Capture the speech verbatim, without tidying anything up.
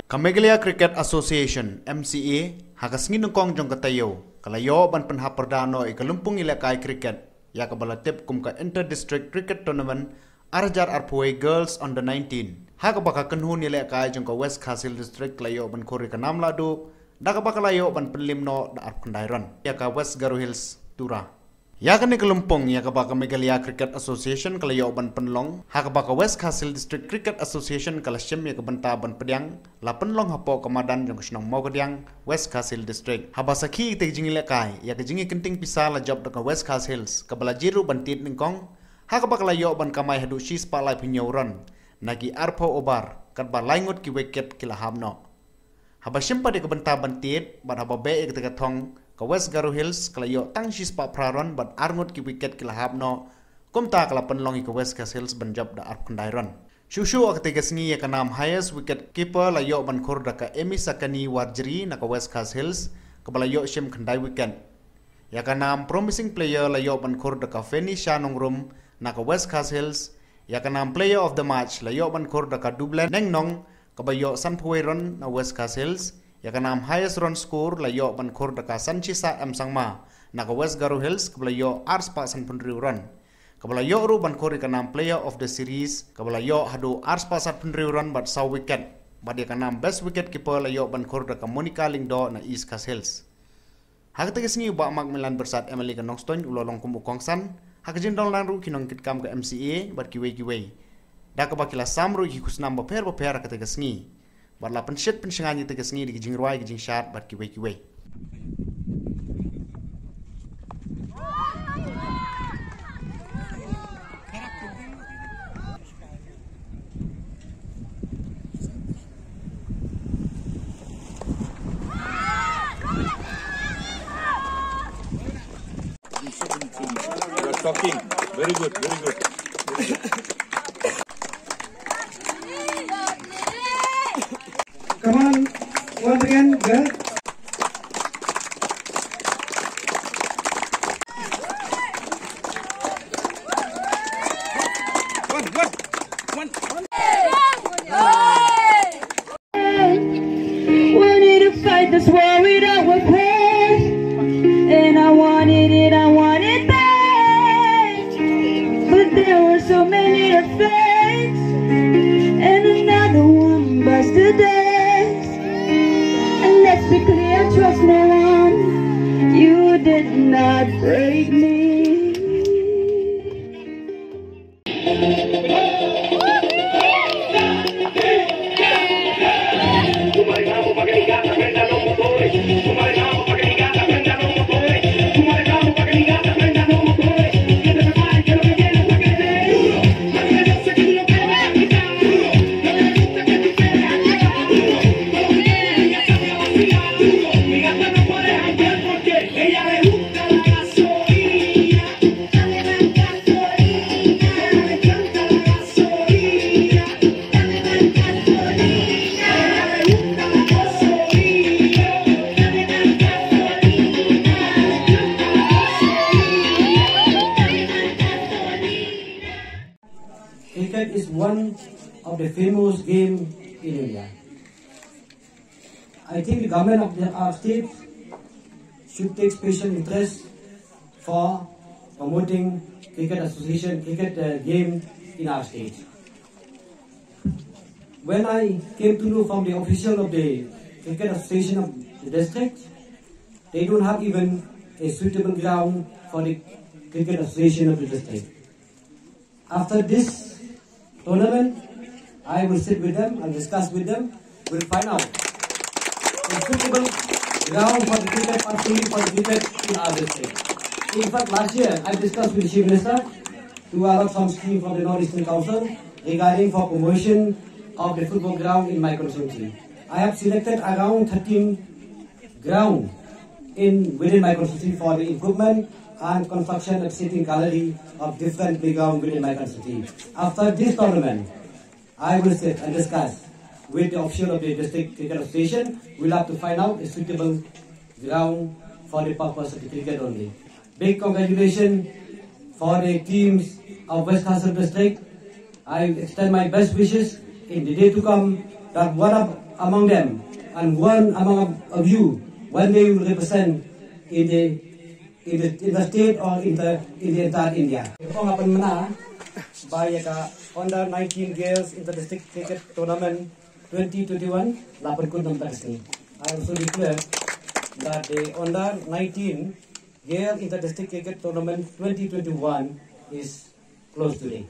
Ka Meghalaya Cricket Association, M C A, ha ka sngi nyngkong jong ka taïew, ka la ïoh ban pynhap pyrda noh ïa ka lympung ïalehkai cricket, ïa kaba la tip kum ka Inter District Cricket Tournament, ar hajar arphew Girls Under nineteen. Ha kaba ka kynhun ïalehkai jong ka West Khasi Hills District ka la ïoh ban khur ïa ka nam lahduh, da kaba ka la ïoh ban pynlip noh da arphew khyndai run ïa ka West Garo Hills Tura. Ïa kane ka lympung, ïa kaba ka Meghalaya Cricket Association ka la ïoh ban pynlong, ha kaba ka West Khasi Hills District Cricket Association ka la shim ïa ka bynta ban pdiang, la pynlong hapoh ka madan jong ka shnong Mawkadiang, West Khasi Hills District. Haba sakhi ïa ka jingïalehkai, ïa ka jingïakynting pisa la jop da ka West Khasi Hills, kaba la jied ruh ban tied nyngkong, ha kaba ka la ïoh ban kamai haduh shispah laiphew hynñiew run, na ki arphew over, katba lai ngut ki wicket ki la hap noh. Haba shim pat ïa ka bynta ban tied, bad haba beh ïa kata ka thong, ka West Garo Hills ka la ïoh tang shispah phra run, bad ar ngut ki wicket ki la hap noh, kumta ka la pynlong ïa ka West Khasi Hills ban jop da arphew khyndai run. Shuh shuh ha katei ka sngi, ïa ka nam highest wicket keeper la ïoh ban khur da ka Emi Sakani Warjri na ka West Khasi Hills, kaba la ïoh shim khyndai wicket. Ïa ka nam promising player la ïoh ban khur da ka Feni Shanongrum na ka West Khasi Hills. Ïa ka nam player of the match la ïoh ban khur da ka Dublen Nengnong, kaba ïoh sanphew wei run na West Khasi Hills. Ïa ka nam highest run score la ïoh ban khur da ka Sanchisa M Sangma na ka West Garo Hills, kaba la ïoh arspah sanphew hynriew run. Kaba la ïoh ruh ban khur ïa ka nam player of the series, kaba la ïoh haduh arspah sanphew hynriew run bad saw wicket. Bad ïa ka nam best wicket keeper la ïoh ban khur da ka Monica Lyngdoh na East Khasi Hills. Ha katei ka sngi, u Bah Mark Milan Byrsat, M L A ka Nongstoiñ, u la long kum u kongsan ha ka jingdon lang ruh ki nongkitkam ka M C A bad kiwei kiwei, da kaba ki la sam ruh ki khusnam bapher bapher ha katei ka sngi. Bad la pynshit pynshngaiñ ïa katei ka sngi da ki jingrwai, ki jingshad bad kiwei kiwei. You're talking. Very good, very good. Come on, once again, girls. One, one, one. Wanted to fight this war without a past. And I wanted it, I want it back. But there were so many to face. And another one bites the dust. And let's be clear, trust no one. You did not break me. Cricket is one of the famous game in India. I think the government of the, our state should take special interest for promoting cricket association, cricket, uh, game in our state. When I came to know from the official of the cricket association of the district, they don't have even a suitable ground for the cricket association of the district. After this tournament, I will sit with them and discuss with them. We'll find out a suitable ground for the cricket, particularly for the cricket in our district. In fact, last year, I discussed with the Chief Minister to allot some scheme from the North Eastern Council regarding for promotion of the football ground in my constituency. I have selected around thirteen ground in, within my constituency for the improvement and construction of sitting gallery of different playground within my constituency. After this tournament, I will sit and discuss with the official of the district cricket association. We'll have to find out a suitable ground for the purpose of the cricket only. Big congratulations for the teams of West Khasi Hills District. I extend my best wishes in the day to come that one of among them, and one among of you, one day you will represent in the, in the, in the state or in the, in the entire India. Ong apan mena ba ïa ka under nineteen girls inter-district cricket tournament twenty twenty-one la pynkut na ka sngi. I also declare that the under nineteen girl inter-district cricket tournament twenty twenty-one is closed today.